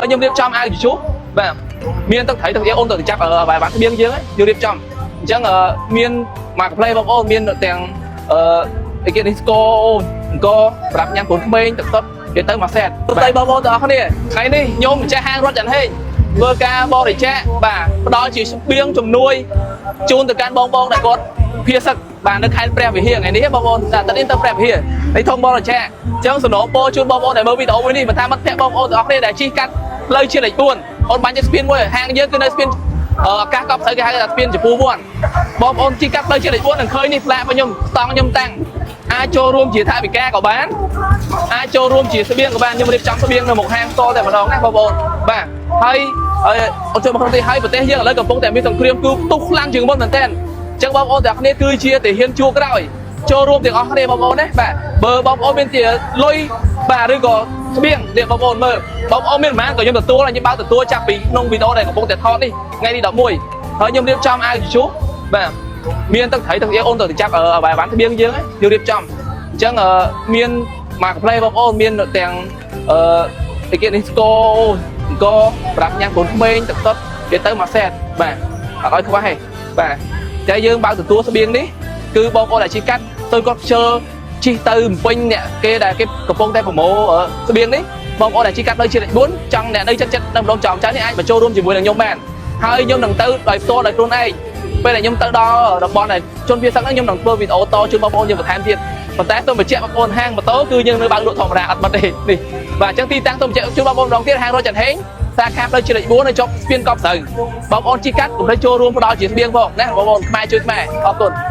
ខ្ញុំរៀបចំអាវជជុះបាទមានទឹកត្រីទឹកអីអូនទៅចាប់បាយបាត់ស្បៀងយើងយើងរៀបចំអញ្ចឹងមានមកកាផ្លេបងប្អូនមានទាំងអឺអីគេនេះស្ករអូនអង្គប្រាប់ញ៉ាំកូនក្មេងទឹកសុទ្ធគេទៅមួយសេតទៃបងប្អូនទាំងអស់គ្នាថ្ងៃនេះខ្ញុំម្ចាស់ហាងរត់ច័ន្ទហេងធ្វើការបរិច្ចាគបាទផ្ដល់ជាស្បៀងជំនួយជូនទៅកាន់បងបងដែលគាត់ភៀសសឹកបាទនៅខេត្តព្រះវិហារថ្ងៃនេះបងប្អូនតែនេះទៅព្រះវិហារនេះធំបរិច្ចាគអញ្ចឹងសំណូមពរជូនបងប្អូនដែលមើលវីដេអូមួយនេះមិនថាមិត្តភក្តិបងប្អូនទាំងអស់គ្នាដែលជិះកាត់ផ្លូវជាតិលេខ4អូនបាញ់ទៅស្ពានមួយហាងយើងគឺនៅស្ពានអាកាសកប់ស្រូវគេហៅថាស្ពានចំពូវ័នបងប្អូនជិះកាត់ផ្លូវជាតិលេខ4នឹងឃើញនេះផ្លាករបស់ខ្ញុំស្តង់ខ្ញុំតាំងអាចចូលរួមជាថវិកាក៏បានអាចចូលរួមជាស្បៀងក៏បានខ្ញុំរៀបចំស្បៀងនៅមុខហាងផ្ទាល់តែម្ដងណាបងប្អូនបាទហើយអត់ចូលមកក្នុងទីហើយប្រទេសយើងឥឡូវកំពុងតែមានសង្គ្រាមគឺផ្ទុះខ្លាំងជាងមុនមែនទែនអញ្ចឹងបងប្អូនទាំងគ្នាគឺជាទាហានជួរក្រោយចូលរួមទាំងអស់គ្នាបងប្អូនណាបាទបើបងប្អូនមានជាលុយបាទឬក៏ស្បៀងនេះបងប្អូនមើលបងប្អូនមានប៉ុន្មានក៏ខ្ញុំទទួលហើយខ្ញុំបើកទទួលចាប់ពីក្នុងវីដេអូដែលកំពុងតែថតនេះថ្ងៃនេះ11ហើយខ្ញុំរៀបចំអាវជជុះបាទមានទឹកត្រីទឹកអីអូនទៅចាប់បាយបាត់ស្បៀងយើងយើងរៀបចំអញ្ចឹងមានមកកាផ្លេបងប្អូនមានទាំងអឺអីគេនេះស្ករអូនអង្គប្រាប់ញ៉ាំកូនក្មេងទឹកសុទ្ធគេទៅមួយសេតបាទអត់ឲ្យខ្វះទេបាទតែយើងបើកទទួលស្បៀងនេះគឺបងប្អូនដែលជិះកាត់ទៅគាត់ខ្ជិលជិះទៅបំពេញអ្នកគេដែលគេកំពុងតែប្រមូលស្បៀងនេះបងប្អូនដែលជិះកាត់ផ្លូវជាតិលេខ4ចង់អ្នកនៅចិត្តចិត្តនៅម្ដុំចំចៅនេះអាចមកចូលរួមជាមួយនឹងខ្ញុំបានហើយខ្ញុំនឹងទៅដោយផ្ទាល់ដោយខ្លួនឯងពេលដែលខ្ញុំទៅដល់តំបន់ដែលជនភៀសសឹកហ្នឹងខ្ញុំនឹងធ្វើវីដេអូតជូនបងប្អូនយើងបន្ថែមទៀតប៉ុន្តែសូមបញ្ជាក់បងប្អូនហាងម៉ូតូគឺយើងនៅបើកលក់ធម្មតាអត់បិទទេនេះបាទអញ្ចឹងទីតាំងសូមបញ្ជាក់ជូនបងប្អូនម្ដងទៀតហាងរថចន្ទហេងសាខាផ្លូវជាតិលេខ4នៅជាប់ស្ពានកប់ស្រូវបងប្អូនជិះកាត់កុំភ្លេចចូលរួមផ្ដល់ជាស្បៀងផងណាបងប្អូនខ្មែរជួយខ្មែរអរគុណ។